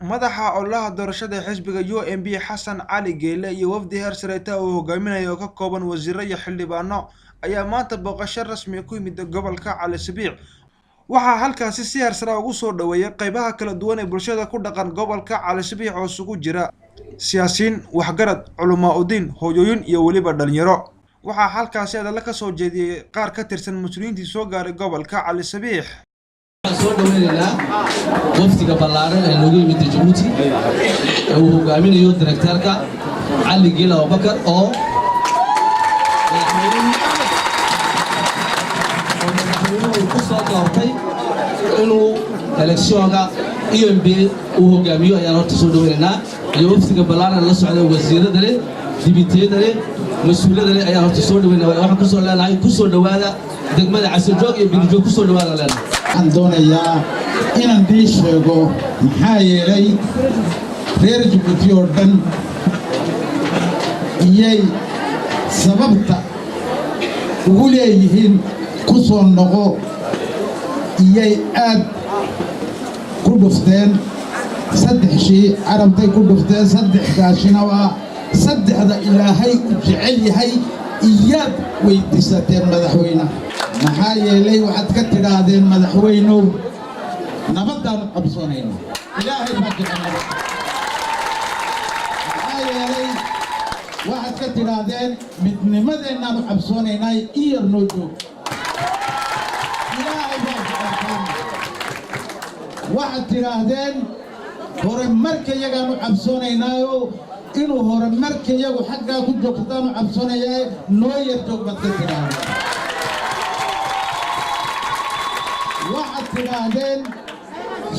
Madaxa ololaha doorashada ee xisbiga UMP, Xasan Cali Geele, iyo wafdi heer sareeta uu hogaaminayo oo ka kooban wasiiro iyo xildhibaano ayaa maanta booqasho rasmi ku yimid gobolka Cali Sabiix. Waxaa halkaasi si heer sare ugu soo dhoweeyay qeybaha kala duwan ee bulshada ku dhaqan gobolka Cali Sabiix oo isugu jira siyaasiyiin, waxgarad, culamaa udiin, hooyooyin iyo weliba dhalinyaro. Waxaa halkaasi hadalla ka soo jeediyey qaar ka tirsan mas-uuliyiintii soo gaaray gobolka Cali Sabiix. Waxaan soo dhaweynaynaa wafdiga ballaaran ee noogu yimid Jabuuti ee uu hogaaminayo directeurka Cali Geele Abubakar oo madaxweynuhu ku soo doortay inuu electionka UMP uu hogaamiyo ayaan horta soo dhaweynaynaa, iyo wafdiga ballaaran la socda, wasiirada leh, dibitiyada leh, mas-uuliyada leh ayaan horta soo dhaweynaa. Waxaan kusoo leenahay, kusoo dhowaada degmada Casirjoog iyo Binijoog, kusoo dhowaada leenahay. Waxaan doonayaa inaan dii sheego, maxaa yeelay reer Jabuuti oo dhan iyay sababta ugu leeyihiin ku soo noqo, iyay aad ku dhufteen saddex shii carabtay ku dhufteen. Saddexdaashina waa saddexda Ilaahay u jecel yahay iyaad weyddiisateen madaxweynaha. Maxaa yeelay waxaad ka tidhaahdeen, "Madaxweynow, nabaddaanu qabsoonayna." Ilaahay baa jecel nabad. Maxaa yeelay waxaad ka tidhaahdeen, "Midnimadeennaanu cabsoonaynaa, in yar noo joog." Ilaahay baa jecelkaan. Waxaad tidhaahdeen, "Horumarkayagaanu cabsoonaynaayo, inuu horumarkayagu xaggaa ku joogtaanu cabsoonayaa, noo yar joog," baad ka tidhaahdeen. Waxaad tidhaahdeen,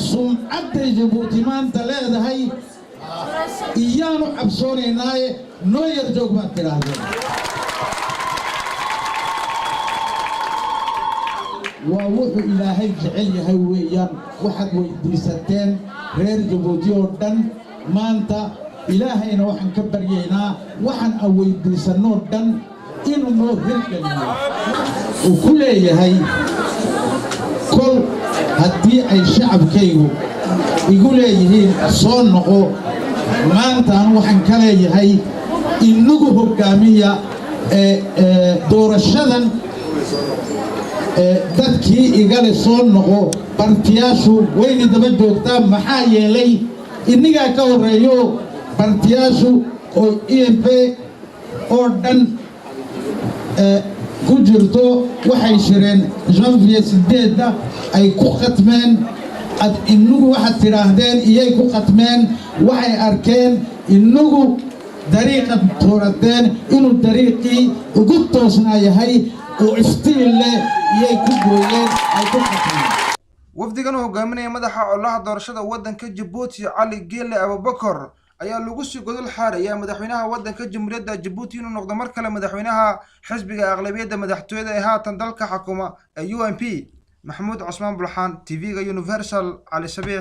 "Sumcadday Jabuuti maanta leedahay iyaanu cabsoonaynaaye, noo yar joog," baad tidhaahdeen. Waa wuxuu Ilaahay jecel yahay weeyaan waxaad weydiisateen reer Jabuuti oo dhan maanta. Ilaahayna waxaan ka baryaynaa waxaan aan weydiisannoo dhan inuu noo hirgeliyo. Uu ku leeyahay, kol haddii ay shacabkaygu igu leeyihiin soo noqo, maantaan waxaan ka leeyahay inagu hoggaamiya ee doorashadan. Dadkii igale soo noqo, bartiyaashu wayna daba joogtaa. Maxaa yeelay innigaa ka horreeyo bartiyaashu oo UMP oo dhan ku jirto. Waxay shireen janvier 8-da ay ku khatmeen ad inagu waxaad tidhaahdeen, iyay ku khatmeen. Waxay arkeen inagu dariiqad toorateen inuu dariiqii ugu toosnaa yahay oo iftiin leh, iyay ku gooyeen, ay ku khatmeen. Wafdigan uu hogaaminaya madaxa ololaha doorashada waddanka Jabuuti, Cali Geele Abubakar, ayaa lagu sii godol xaaraya madaxweynaha waddanka Jamhuuriyadda Jabuuti inuu noqdo mar kale madaxweynaha xisbiga aqlabiyadda madaxtooyada ee haatan dalka xakuma ee UMP. Maxamuud Cosmaan Bulxaan, TV-ga Universal, Cali Sabiix.